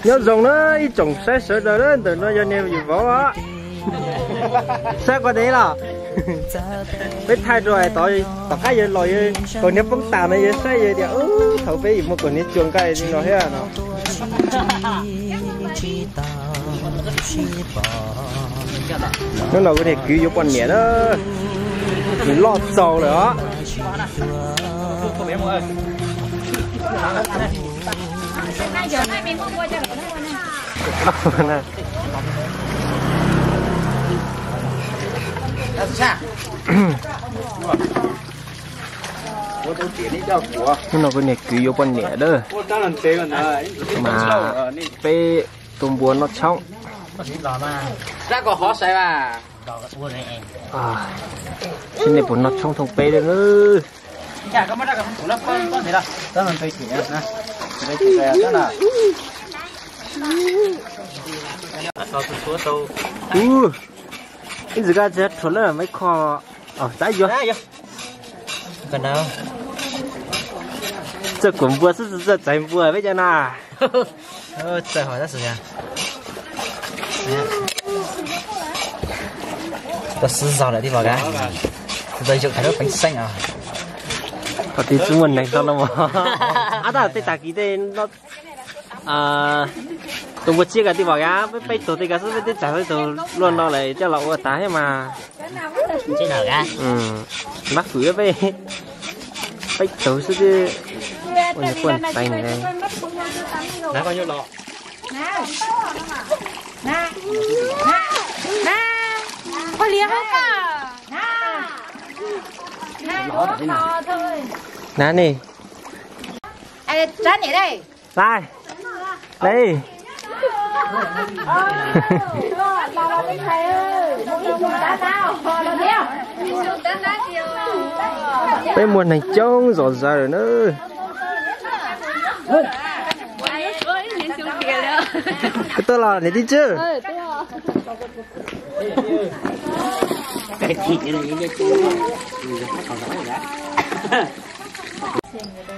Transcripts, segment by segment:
Nyob zoo na ib tsoom saib sawv daws na, ntawm no yog niag yus vauv os. Saib qua teb los. Peb thaij rau tom, tom qab yawg los yawg kaus hniav poob tas no yawg saib yawg tias, thaum peb yuav muaj kaus hniav cua nqaij li no thiab no. Hnub no kuv niag kwv yuav poj niam na, kwv loj txaus lawm os. Hnub no kuv niag kwv yuav poj niam lawm, mas peb tus npua noj tshoob. Seb nej puas noj tshoob thooj peb lawm na. Ub, ib ntsis koj tsis rhuav lawm me kho. Tab yuav txawj kuam npua xwb, txawj txais npua peb cov na. Txawj ho tab sis tau xwb zog lawm tij Pom Kab. Tau zaum thaiv lub peev xeej os. Qhov twg tsis muaj neeg tau no mas. Ab, tab tej tag kis tej tus npua tsiab ko tij Pom Kab, peb peb tug tej ko xwb, peb twb txais peb tug luaj no lawm coj los ua tas thiab mas. Npab hwm peb, peb tug xwb twb ua nyuag quaj teev. Qhov liam hauv ko. Na ni. Lais. Lais. Peb muaj neeg coob zom zaws lawm na. Koj tuaj los niam tij Tswb?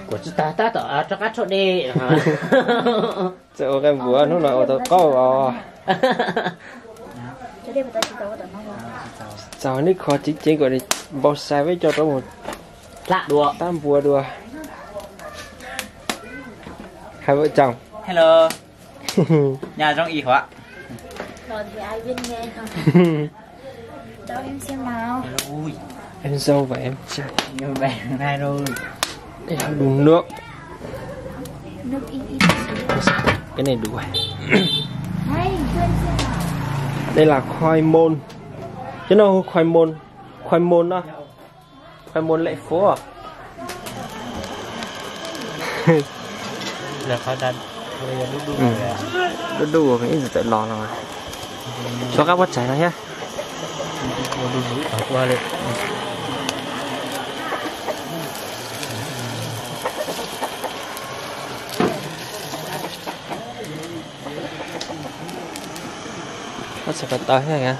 Kuv tsis tas tab tom rov qab tshuaj dej. Txawm ua nqaij npuas hnub no ua tau qaub os. Txaus nej kho ceev ceev kom npau sai peb coj rov mus tab npua dua. Hai vợ chồng. Hello. Nhà trong y hả? Cháu em xem nào. Ui. Em dâu và em trai. Em bé này rồi. Đây là đun nước. Nước ít ít xíu. Cái này đủ rồi. Đây, cho em xem nào. Đây là khoai môn. Chứ nó khoai môn. Khoai môn đó. Khoai môn lệ phố à? Dub dub ib txwm tawm los no. Suab qab pob tsaig no thiab. Pob tsaig ko taw thiab.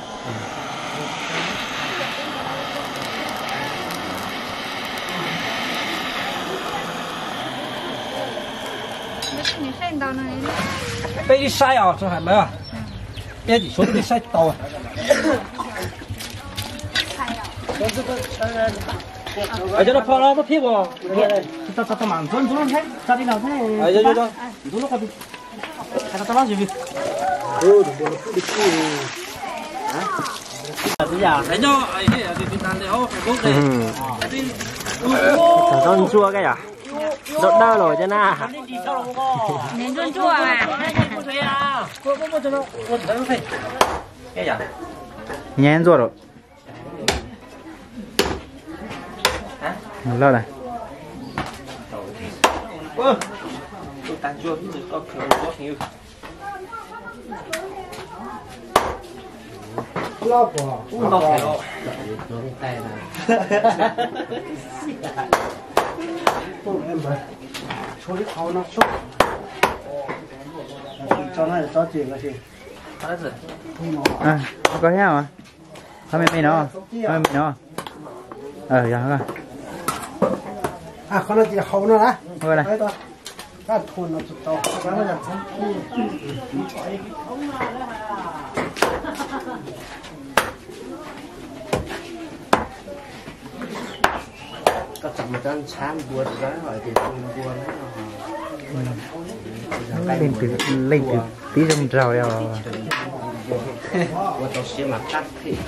Peb ib saib os, txog hais lawv, peb tsis suav peb saib tau. Cov no pho no tuaj phiab os. Tau mam ntxuav ntxuav thiab tso li no thiab. Ntxuav lub qhov twg. Hais tau los. Tau ntsuab koj yom. Ntsuab dawb los cov na. Ntsuab ntsuab mas. Nyab ntsuab lawm. Lawm na. Koj thiab hos? Qhov me me no, qhov me me no. Yog. Qhov no ces haus no na. Koj txog mus cov ntxhab npua tsis tau hais tias tus npua na. Leej twg, leej twg tib zoo nraug li os. Ua tau siab mas qab phem.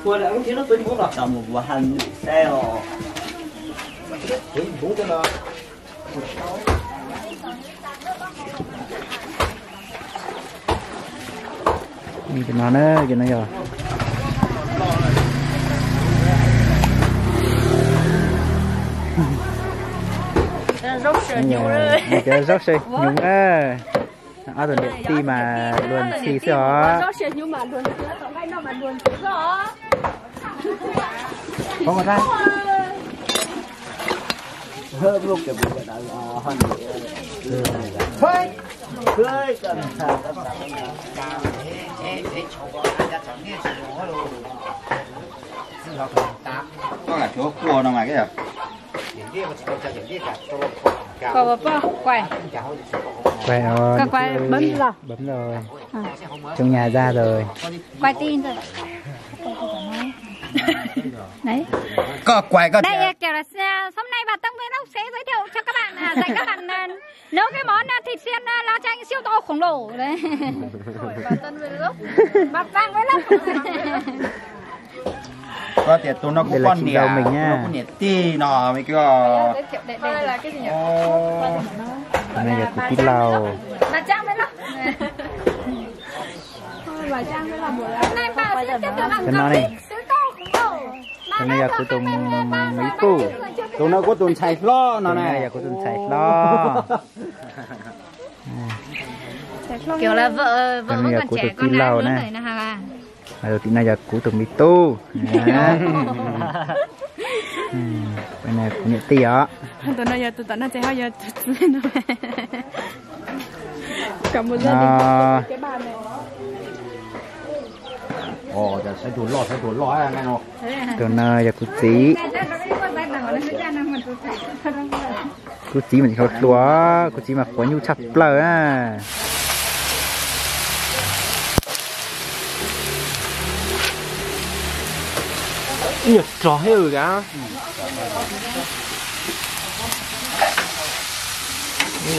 Ua lawm thiab no, peb muab los tau mus ua haj lwm saib os. Ces no na, ces no yog cov zaub se hnyuv na. Ob tug niam tij mas luag ntxhi xwb os. Koj lam tshuav kua no mas. Koj poj, kuais. Kuais os, bấm los. Bấm rồi. Trong nhà ra rồi. Quay tin rồi. Đấy. Koj kuais koj. Đây, kiểu là s-, hôm nay bà Tân Vlog sẽ giới thiệu cho các bạn, à, dạy các bạn, à, nấu cái món, à, thịt xiên, à, lá chanh siêu to khổng lồ. Đấy. Bà Tân Vlog. Bà Phan Vlog. Koj tias tus no kuv poj niam, tus no kuv niam tij no, me koj. Tus no yog kuv tij laug. Tus no ne, tus no yog kuv tus me tub. Tus no kuv tus ntxhais hlob no na, yog kuv tus ntxhais hlob. Tus no yog kuv tus tij laug na. Tim no yog kuv tus me tub. Kuv niam tij os. Tus no yog tus tom no ces ho yog tus txiv no. Tus no yog kuv txiv. Kuv txiv mas tsis hluas, kuv txiv mas quav nyuj tshaj plaws na. Ib nyuag rog thiab ka.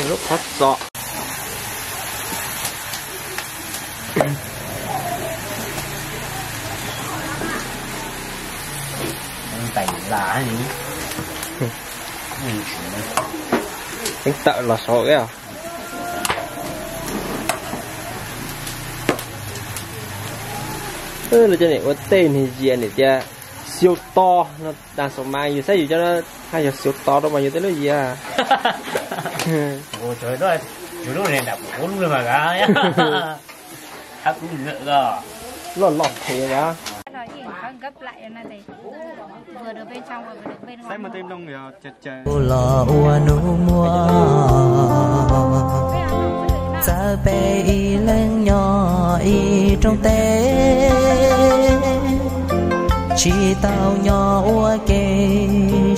Lub qhov txos. Teeb tawm los saud. Lawv cov niam ua tej niag yias niam tias xyau to no, tas xaum mas yus saib yus cov no haj yog xyau to rau mas yus tej lub yias. Loj loj phem os. Los ua nus muag, txawm peb ib leeg nyob ib rooj teb, tsis tau nyob ua ke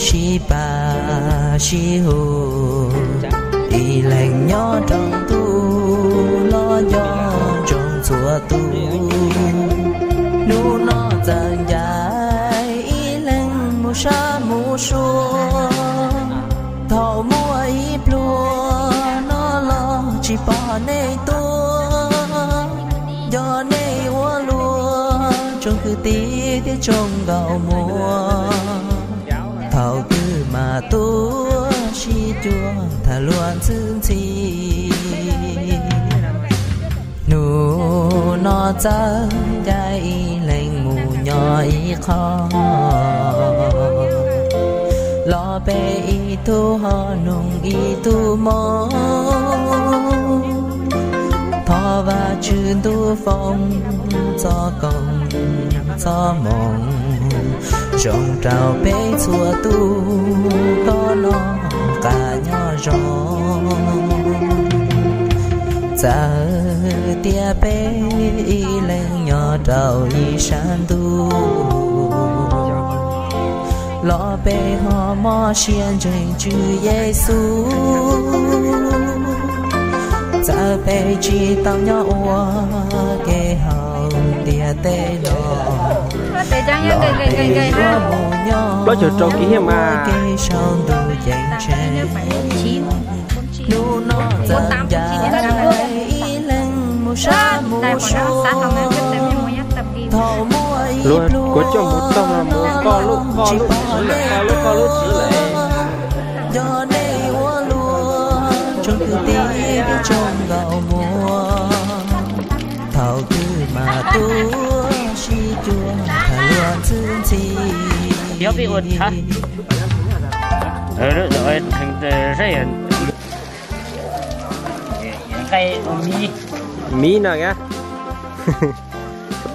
sib pab sib hu, ib leeg nyob rau ntuj los nco ntsoov txhua tus. Hnub no txawm ncaim ib leeg mus sab mus sua, thaum muaj ib pluag no los tsis pom nej tuaj, nco nej ua luaj tsoom kwv tij thiab tsoom nkauj muam. Thaum twg mas tuaj sib cuag tham luag ntxhi ntxhi. Hnub no txawm ncaim ib leeg mus nyob ib qho, los peb ib tug ho mloog ib tug hmoov. Thov Vajtswv ntuj foom txoj koom txoj hmoov zoo rau peb txhua tus, koj noj qab nyob zoo. Txawm tias peb ib leeg nyob rau ib sab ntuj, Los peb ho mob siab ntseeg Tswv Yexus, txawm peb tsis tau nyob ua kev haus ntiaj teb no, los peb yuav mus nyob ua kev sau ntuj ceeb tsheej. Hnub no txawm ncaim ib leeg mus sab mus sua, thaum muaj ib pluag tsis pom nej, yog nej ua luaj tsoom kwv tij thiab tsoom nkauj muam, thaum twg mas tuaj sib cuag thaum luag ntxhi ntxhi. Miv no,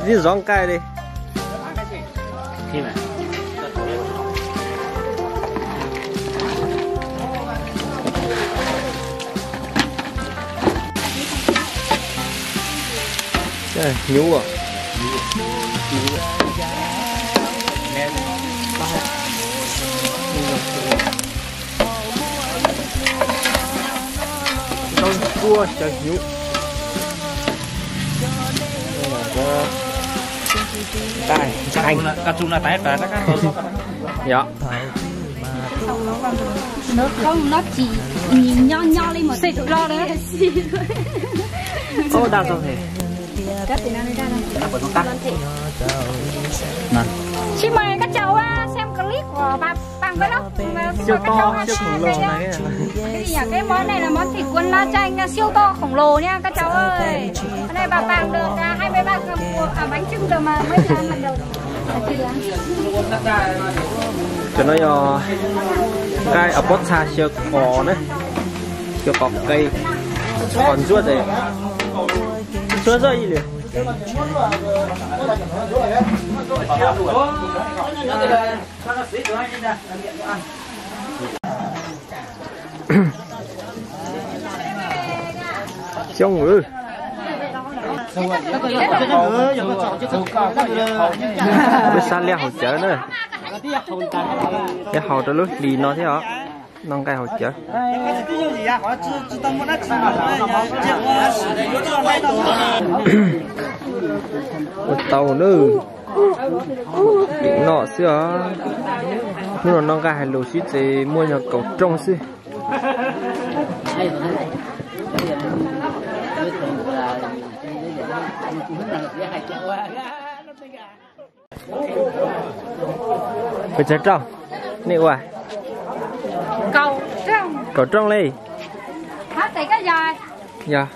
tib zov nqaij li. Hnyuv. Ntau kua cov hnyuv. Yog. Sib mas koj cov ua xem clip của bà Pang với lắm. Siêu to, siêu khổng lồ này. Cái gì nhỉ? Cái món này là món thịt cuốn lá chanh siêu to khổng lồ nha các cháu ơi. Cái này bà Pang được à, hai mươi ba cơm cuộn, à, bánh chưng rồi mà mới làm lần đầu. Cov no yog nqaij pob txha xyaw qos na, xyaw qos qe, qos ntsuab es ntsuab zoj ib li. Xyoob, peb sab liab haus cawv na. Liab haus rau lub hlis no thiab os. Noj nqaij haus cawv. Ua tau na. Tim noj xwb os. Hnub no noj nqaij hais lus sib txes muaj yog kaum rooj xwb. Pes tsawg rau? Nej ua kaum rooj li. Yog.